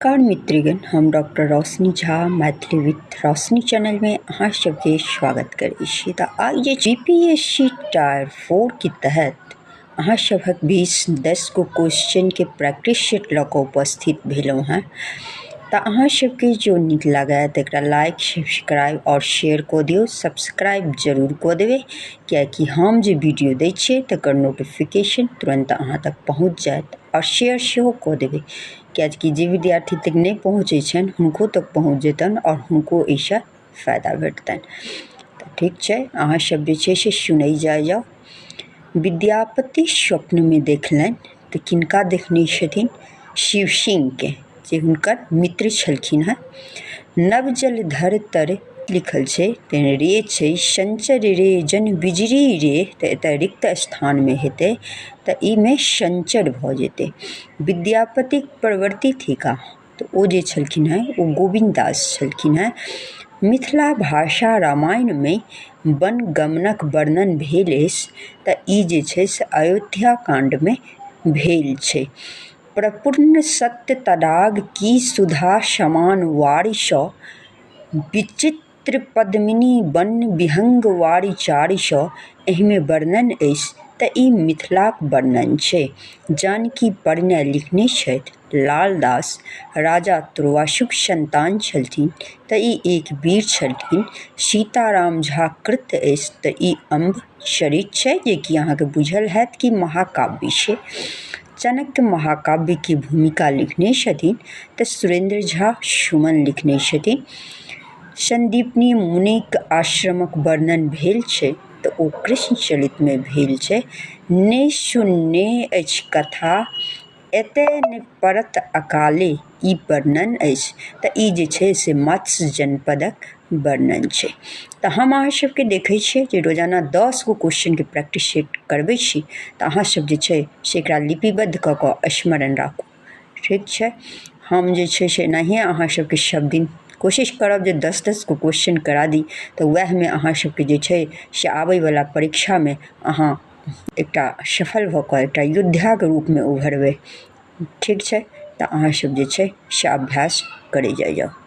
नमस्कार मित्रगण, हम डॉक्टर रोशनी झा मैथिली विथ रोशनी चैनलमे अहाँ सबके स्वागत करै छी। तऽ आइ जे बी पी एस सी टायर 4 के तहत अहाँ सभक बीच 10 गो क्वेश्चनके प्रैक्टिस सेट लऽ कऽ उपस्थित भेलहुँ हेँ। तऽ अहाँ सबके जो नीक लागए तऽ एकरा लाइक, सब्सक्राइब आओर शेयर कऽ दियौ। सब्सक्राइब जरूर कऽ देबै, किएकि हम जे वीडियो दै छियै तकर नोटिफिकेशन तुरन्त अहाँ तक पहुँच जायत। आओर शेयर सेहो कऽ देबै, किएकि जे विद्यार्थी तक नहि पहुँचै छनि, हुनको तक पहुँच जेतनि आओर हुनको एहिसँ फायदा भेटतनि। तऽ ठीक छै, अहाँ सब जे छै से सुनै जाइ जाउ। विद्यापति स्वप्नमे देखलनि तऽ किनका देखने छथिन? शिव सिंहके, जे हुनकर मित्र छलखिन हेँ। नव जल धर तर लिखल छै, तेँ रे छै संचर रे जन बिजरी रे, तऽ एतऽ रिक्त स्थानमे हेतै, तऽ ईमे संचर भऽ जेतै। विद्यापतिक परवर्ती थिकाह, तऽ ओ जे छलखिन हेँ ओ गोविन्द दास छलखिन हेँ। मिथिला भाषा रामायणमे वनगमनक वर्णन भेल अछि, तऽ ई जे छै से अयोध्या काण्डमे भेल छै। प्रपूर्ण सत्य तडाग की सुधा समान वारिसँ, विचित्र पद्मिनी वन विहंग वारि चारिसँ, एहिमे वर्णन अछि, तऽ ई मिथिलाक वर्णन छै। जानकी परिणय लिखने छथि लालदास। राजा तुर्वासुक संतान छलथिन, तऽ ई एक वीर छलखिन। सीताराम झा कृत अछि, तऽ ई अम्ब चरित छै, जेकि अहाँके बुझल हैत कि महाकाव्य छै। चाणक्य महाकाव्यके भूमिका लिखने छथिन तऽ सुरेन्द्र झा सुमन लिखने छथिन। सन्दीपनी मुनिक आश्रमक वर्णन भेल छै, तऽ ओ कृष्ण चरितमे भेल छै। ने सुनने अछि कथा एतय ने पड़त अकाले, ई वर्णन अछि, तऽ ई जे छै से मत्स्य जनपदक वर्णन छै। तऽ हम अहाँ सबके देखै छियै जे रोजाना 10 गो क्वेश्चनके प्रैक्टिस सेट करबै छी, तऽ अहाँ सब जे छै से एकरा लिपिबद्ध कऽ कऽ स्मरण राखू। ठीक छै, हम जे छै से एनाहिए अहाँ सबके सब दिन कोशिश करब जे 10-10 गो क्वेश्चन करा दी, तऽ वएहमे अहाँ सबके जे छै से आबैवला परीक्षामे अहाँ एकटा सफल भऽ कऽ एकटा योद्धाके रूपमे उभरबै। ठीक छै, तऽ अहाँ सब जे छै से अभ्यास करै जाइ जाउ।